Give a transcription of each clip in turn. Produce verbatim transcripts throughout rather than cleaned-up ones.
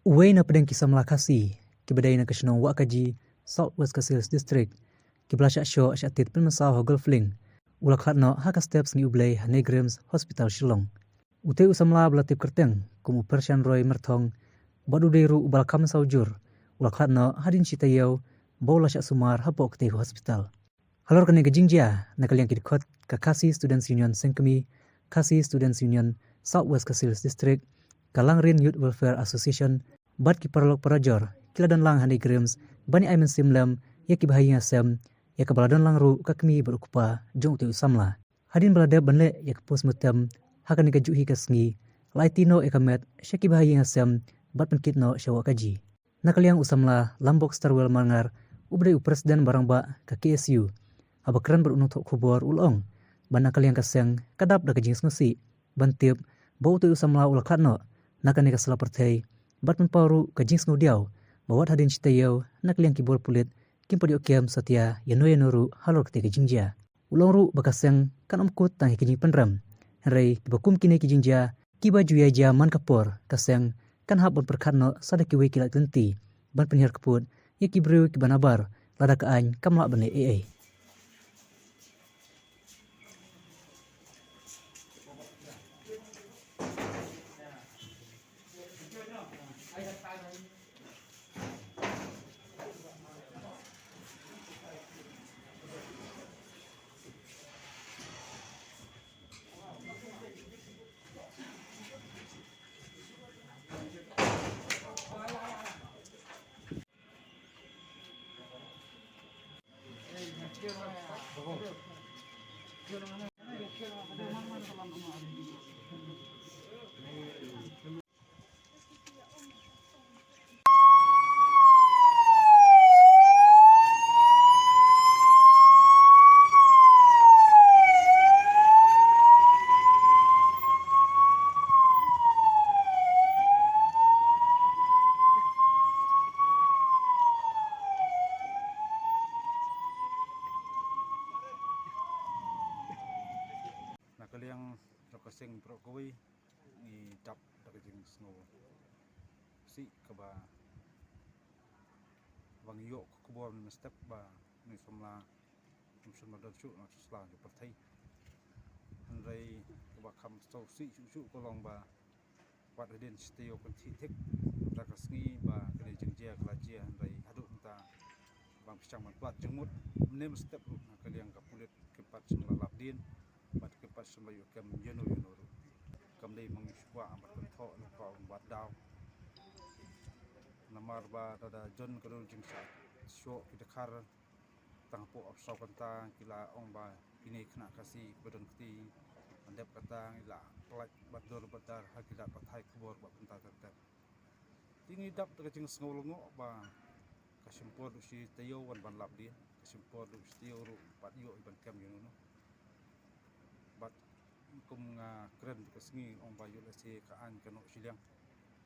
Uwei na pdeng ki samla Khasi kiba dei na ka shnong Wahkaji, South West Khasi Hills District, kiba la shah shoh shah tied pynmynsaw ha golf link, u la khlad noh ha ka step sngi U Blei ha NEIGRIHMS Hospital Shillong. Utei u samla ba la tip kyrteng kum u Pershan Roy Myrthong, bad u dei ruh uba la kham saw jur, u la khlad noh hadien shi taïew ba u la shah sumar hapoh katei ka hospital. Halor kane ka jingjia, na ka liang ki dkhot ka Khasi Students Union Sengkmie, Khasi Students Union South West Khasi Hills District, ka Langrin Youth Welfare Association, bad ki paralok parajor ki la don lang ha NEIGRIHMS ban ïa ai mynsiem lem ïa kiba ha ïing ha sem, ïa kaba la don lang ruh ka kmie bad u kpa jong utei u samla. Hadien ba la dep ban leh ïa ka postmortem ha kane ka juh hi ka sngi, la aiti noh ïa ka met sha kiba ha ïing ha sem bad pynkit noh sha Wahkaji. Na ka liang u samla Lambok Starwell Marngar, uba dei u president ba rangbah ka KSU, haba kren bad u nongthoh khubor u la ong ba na ka liang ka seng ka dap da ka jingsngewsih ban tip ba utei u samla u la khlad noh na kane ka sla pyrthei, bad pynpaw ruh ka jingsngewdiaw ba wat hadien shi taïew na ka liang ki bor pulit kim pat ïoh kem satia ïano ïano ruh halor katei ka jingjia. U la ong ruh ba ka seng kan ym kut tang ïa ka jingpynrem, hynrei kiba kum kine ki jingjia kiba ju ïai jia man ka por, ka seng kan hap ban pyrkhat noh sa da kiwei ki lad ki lynti ban pynhiar kput ïa ki briew kiba nabar lada ka aiñ kam lah ban leh ei ei. Na ka liang jong ka seng baroh kawei ngi dap da ka jingsngewsih kaba, ba ngi ïoh ka khubor mynstep ba une u samla um shym la don shuh na ka sla jong ka pyrthei. Hynrei kaba kham sngewsih shuh shuh ka long ba wat hadien shi taïew kynthih thik da ka sngi ba kane jingjia ka la jia, hynrei haduh mynta bang pyrshang ban kwah jingmut mynne mynstep ruh na ka liang ka pulit kim pat shym la lap dien bad kim pat shym la ïoh kem ïano ïano ruh. Kam dei ma ngi shu kwah ban kynthoh, ngi kwah ban wad daw. Namar ba lada jon ka dur jingshah shoh ki dkhar tang hapoh arphew saw kynta ki la ong ba kine ki khynnah Khasi kiba don kti ban dep kata ngi la pyllait bad dur bad dar ha ki lad pathai khubor bad bynta ter ter. Te ngi dap da ka jingsngew lyngngoh ba ka shim por duh shi taïew wan ban lap dien, ka shim por duh shi taïew ruh pat ïoh ban kem ïano ïano. Bad kum nga kren ka sngi ong ba ïoh lehse ka aiñ ka noh shiliang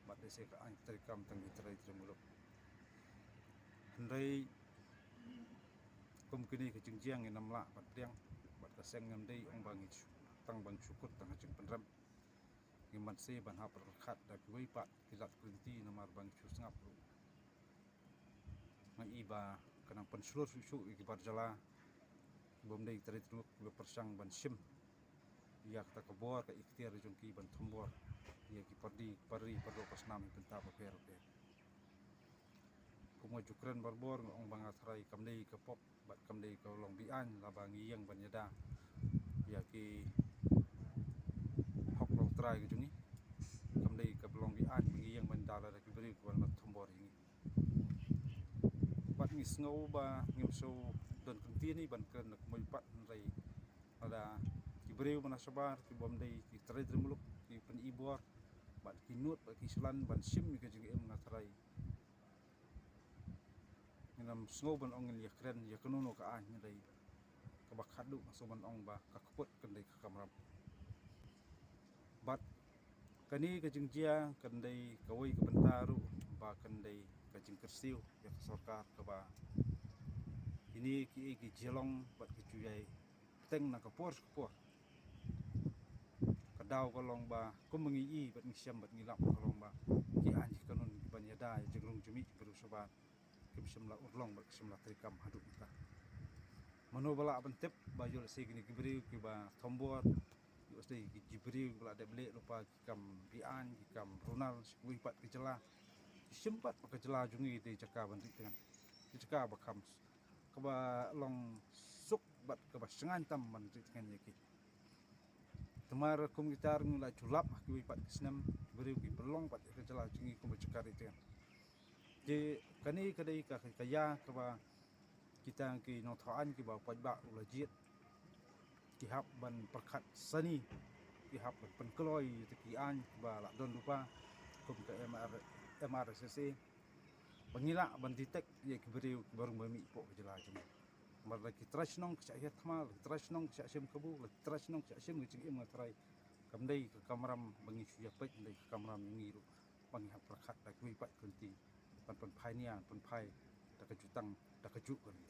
bad lehse ka aiñ ka treikam tang ki trai trai muluk. Hynrei kum kine ki jingjia ngin ym lah ban pdiang bad ka seng ngim dei ong ba ngi shu, tang ba ngi shu kut tang ka jingpynrem. Ngim banse ban hap pyrkhat da kiwei pat ki lad ki lynti namar ba ngi shu sngap ruh. Nga i ba ka nang pynshlur shuh shuh ïa ki bar jylla bym dei ki trai trai muluk kiba pyrshang ban shim ïa kata ka bor ka iktiar jong ki ban thombor ïa ki party, party, paralok, pansnam ïa ki bynta bapher bapher. Kum nga ju kren barabor nga ong ba nga tharai kam dei ka pop bad kam dei ka long be-aiñ lada ngi ïeng ban ïada ïa ki hok longtrai ka jong ngi. Kam dei ka long be-aiñ ba ngi ïeng ban ïada lada ki briew kiba la thombor ïa ngi. Bad ngi sngew ba ngim shu don kyntien ban kren na kumno pat, hynrei lada ki briew ba na shabar ki bym dei ki trai trai muluk ki pyni bor bad ki nud bad ki shlur ban shim ïa ka jingim, nga tharai ngin ym sngew ban ong ngin ïakren ïa kano kano ka aiñ, hynrei kaba khadduh nga sngew ban ong ba ka kput kan dei ka kamram. Bad kane ka jingjia kan dei kawei ka bynta ruh ba kan dei ka jingkyrsiew ïa ka sorkar kaba kine kiei ki jinglong bad ki ju ïai bteng na ka por sha ka por. Ka daw ka long ba kumba ngi i bad ngi shem bad ngi lap ka long ba ki aiñ ki kanun kiban Ba kim shym la urlong bad kim shym la treikam haduh mynta. Mano ba lah ban tip ba ïoh lehse kine ki briew kiba thombor, ïoh lehse ki briew kiba la dep leh lypa ki kam beaiñ, ki kam runar sha kiwei pat ki jylla. Ki shim pat ba ka jylla jong ngi dei jaka ban ri tngen, dei jaka ba kham, kaba long suk bad kaba shngaiñ tam ban ri tngen ïa ki. Te namar kum kita ruh ngi la ju lap ha kiwei pat ki snem, briew ki pynlong pat ïa ka jylla jong ngi kum ka jaka ri tngen. Te kane ka dei ka, ka ïa kaba kita ki nongthaw aiñ kiba u paidbah u la jied ki hap ban pyrkhat sani, ki hap ban pynkloi ïa ki aiñ kiba la don lypa kum ka M R, M R S S A, ba ngi lah ban detect ïa ki briew kiba rung ba mih hapoh ka jylla jong ngi. Namar la ki trai shnong ki shah ïa thma, la ki trai shnong ki shah shim kabu, la ki trai shnong ki shah shim ka jingim nga trai. Kam dei ka kamram ba ngi shu ïa peit, kam dei ka kamram ïa ngi ruh ba ngi hap pyrkhat da kiwei pat ki lynti ban pynphai nia, pynphai da ka jutang, da ka juh ka ri.